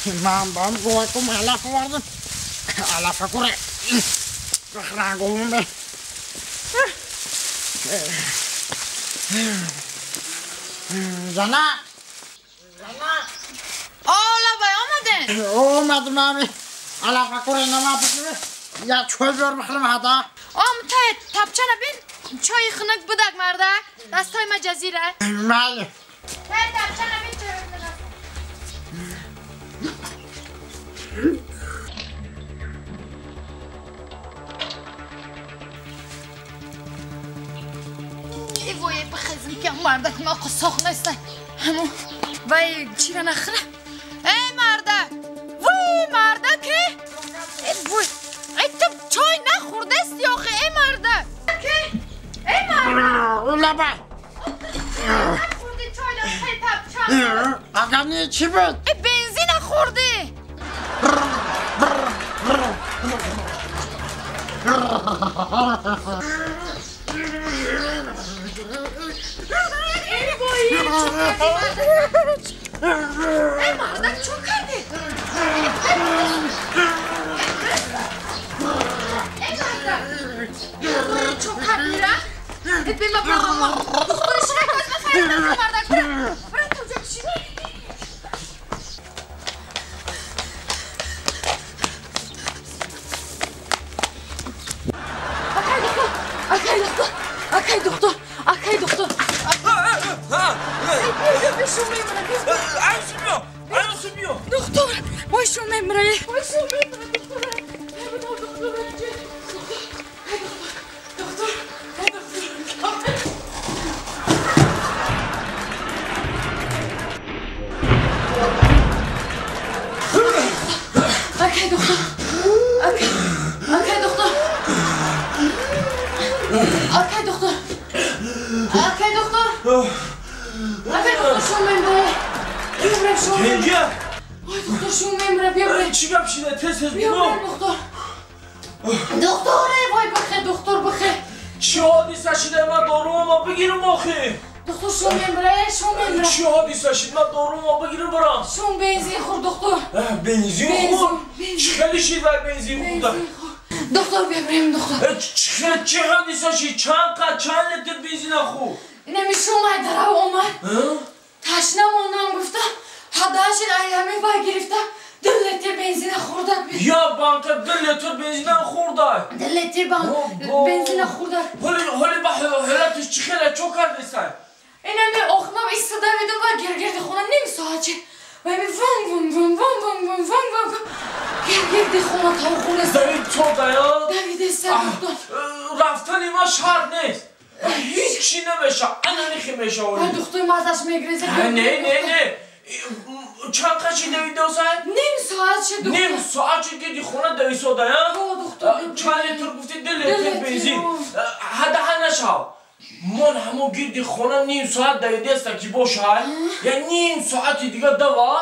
من بام گوکم علف آوردم علف کوره رنگومه زنه زنه آلا بای آمدن اومدم مامی علف کوره نما بکنه یا چوی بیار بخلم هدا آم تا تپچنه بین چای خنک بدک مرده دستای ما جزیره بله تا تپچنه بین چای خنک ای وای بخیزم که مردک ما قصاق نیست همون وای چی را نخره ای مردک وای مردک ای وای ای تو چای نخورده استی آخه ای مردک ای مردک اولا با نخوردی چای نخوردی تبچه اگه چی بود؟ ای بنزین نخوردی ای وای ای مردک چون کردی؟ ای مردک چون کردی را؟ ای بیما برا دخترش نکاز بخیر مردک برا برا تو جا چی؟ اکی دکتر اکی دکتر دکتر وای شو میمره وای شو میمره دکتر دکتر اکی دکتر اکی اکی دکتر اکی دکتر اکی دکتر اکی دکتر شو میمره بیبرم شو میمره وای دکتر شو میمره بیبرم چی گپ شده تز تز بیبرم دکتر دکتر وای بخیر دکتر بخیر چی حادثه شده من دارومو بگیرم آخه دکتر شو میمره شو میمره چی حادثه شد من دارومو بگیرم برم شو بنزین خورد دکتر بنزین خورد خیلی شید بنزین خورد دکتر بیبریم دکتر چه حادثه شد چند قد چند لیتر بنزین خورد نمیشم اومد درو اومد تشنه مونم گفتم حداش ایامی با گرفته 2 لیتر بنزین خورده یا بانک 2 لیتر بنزین خورده 2 لیتر بنزین خورده حالی با حالتش چی خیلی چو کرده سن اینمی اخنم ایستاده بیدم و گرگرد خونه نیم ساعت چه و می وم وم وم وم وم وم وم وم گرگرد خونه تا خونه دوید تو دیا دوید سر رفتن ما شرط نیست هیچ چی نمیشه انا نخی میشه دکتر ما ازش میگریزه نه نه نه چند قشی دوید دوسد؟ نیم ساعت چه دکتر نیم ساعت چه گیدی خونه دوید ساده دکتر چند لیتر گفتی 2 لیتر بنزین حد نشو من همو گیردی خونه نیم ساعت دویده است که باشه یا نیم ساعت دیگه دوا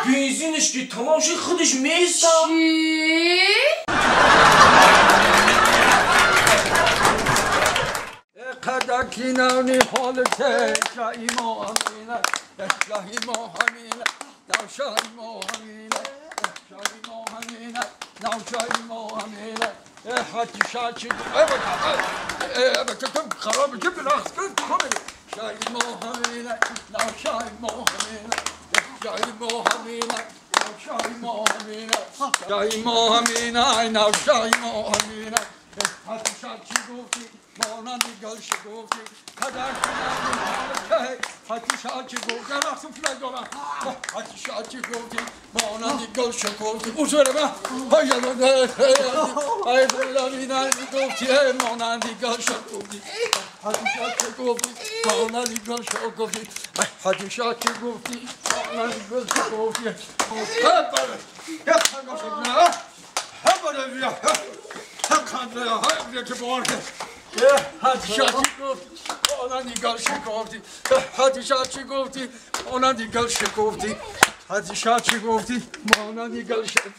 بنزینش که تمام شد خودش میسته چی؟ قدکی نانی حالته شایی ما همینه شایی ما همینه شایی ما همینه شایی ما همینه شایی ما همینه حتی شاچی خراب جب رقص کن شایی ما همینه شایی ما همینه شایی ما همینه شایی ما همینه شایی ما همینه شایی ما همینه حتی شاچی گفتی مانند گل شگفتی قدر کنم حتی شاچی گفتی رقص فلک دارم حتی شاچی گفتی مانند گل شگفتی اصول من ای بلامینه گفتی مانند گل شگفتی حتی شاچی گفتی مانند گل شگفتی حتی شاچی گفتی مانند گل شگفتی حتی گفتی آنان گل شکفتی حتی چی گفتی آنان گل شکفتی حتی چی گفتی آنان گل شکفتی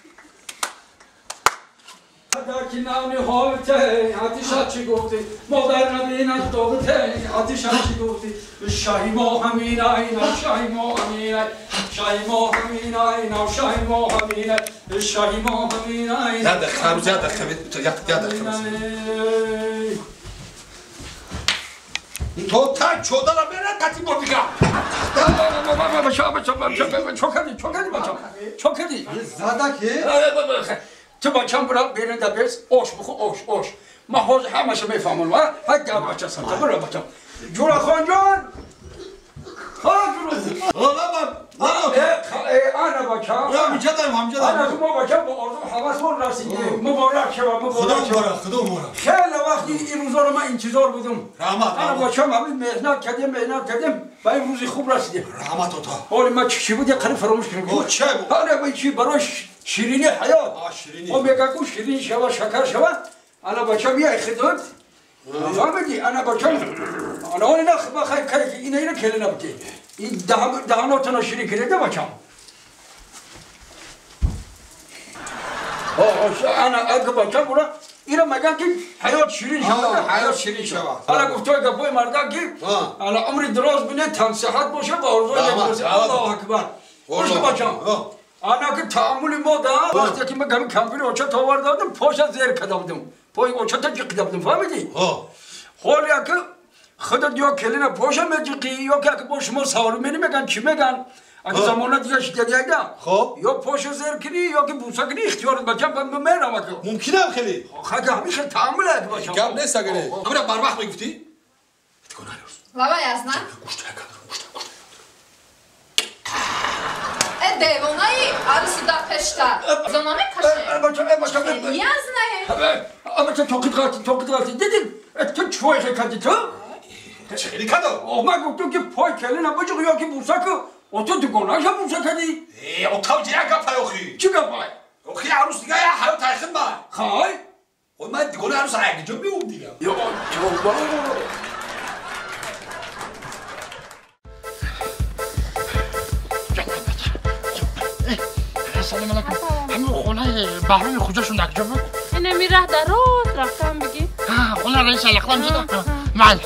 که نامی حالته آتیشا چی گفتی مادر نبیند دوته آتیشا چی گفتی شاهی ما همین اینا شاهی ما همین شاهی ما همین اینا شاهی ما همین شاهی ما همین اینا یاد خروج یاد خبیت یاد خروج تو تا چودارا برا کاتی مودیگا چوکدی چوکدی بچا چوکدی زادا که تو بچم برا بیرون دبس اوش بخو اوش اوش ما حوز همش میفهمم ها حق بچه سنت برا بچم جورا خان جان ها جورا ها انا بچم یا میجدم همجدم انا ما بچم با آرزو حواس رسیده مبارک شما مبارک خدا مبارک خدا مبارک خیلی وقتی این روزا رو من انتظار بودم رحمت انا بچم همین مهنت کردیم مهنت کردیم و این روزی خوب رسیدیم رحمت تا حالا ما چی بود قریب فراموش کردیم چه بود آره چی برای شیرینی حیات شیرینی او میگه کو شیرینی شوا شکر شوا انا بچم یه خدمت فهمیدی انا بچم انا اون نه بخیر که اینا اینا کله نبودی این دهاناتون شیرین کرده بچم انا اگه بچم برا اینا میگن که حیات شیرین شوا حیات شیرین شوا انا گفتم گپوی مردا که انا عمر دراز بینه تن صحت باشه با آرزوی الله اکبر خوش بچم انا که تعامل ما دا وقتی که من کمی کمپیر اوچا آورده بودم پاش زیر کرده بودم پای اوچا تا جق بودم فهمیدی؟ حالا که خودت یا کلینا پاش میجقی یا که با شما سوار منی میگن چی میگن اگه زمانه دیگه شده دیگه خب یا پاش زیر کنی یا که بوسه کنی اختیار بچم من میرم که ممکنه خیلی خب همین خیلی تعامل ہے بچم گپ نیست اگه همین بر وقت میگفتی بابا یزنا دیوانه‌ای عروسی دا پشتا زنامه کشه یزنه اما تو توقیت غلطی توقیت غلطی دیدی تو چوی خیلی کردی تو خیلی کردم من گفتم که پای کله نباشه یا که بوسه که او تو دگانه شو بوسه کردی او تو چه گپای اوخی چه گپای اوخی عروس دیگه یا حیات تایخن با خای خب من دگانه عروس عیق جو میوم دیگه یا توبه سلام علیکم همون خونه بهرام خودشون در کجا بود؟ اینه می ره در راست رفتم بگی خونه رئیس الاقدام شده بله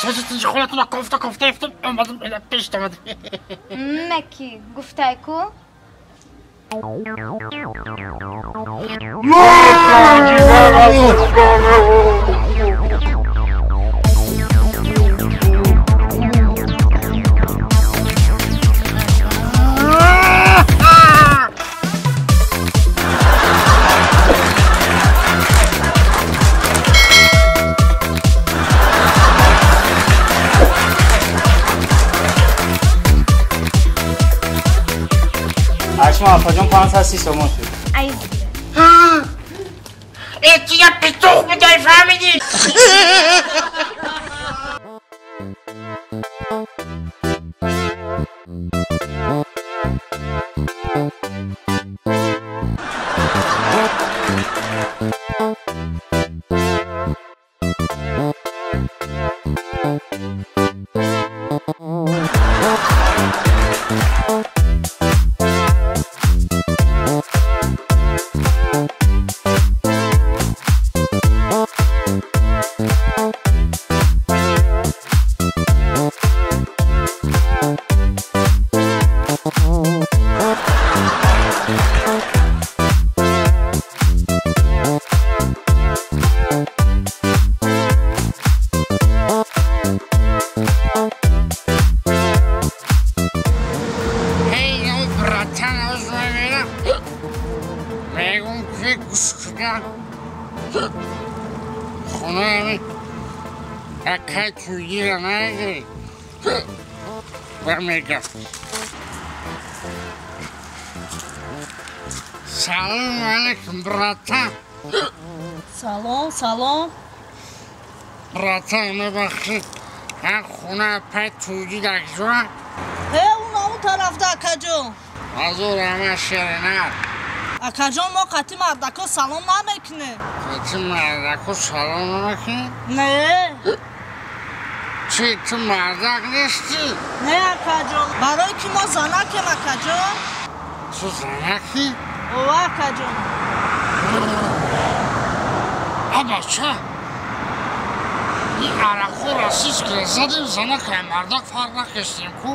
سوزتون خونتون کفته کفته افتم اومدم پیش آمدم مکی گفته کو افا جان 530 سومون شد. ای ای چیه پتوخ بودی فهمیدی؟ خونه اکای تویی را نگیری برمیگم. سلام علیکم براتم. سلام سلام براتم ببخشید من خونه پای تویی در کجا؟ اون اون طرف در کجا؟ حضور همه شیرینه. Акаҷон, мо қати мардако салом намекунем. Қати мардако салом намекунем? Не. Чи, ту мардак нести? Не, акаҷон, барои ки мо занакем, акаҷон. Ту занакӣ? Ова, акаҷон. А бача, ин арақхӯра сис кира задем, занакай мардак фарқ накестем ку.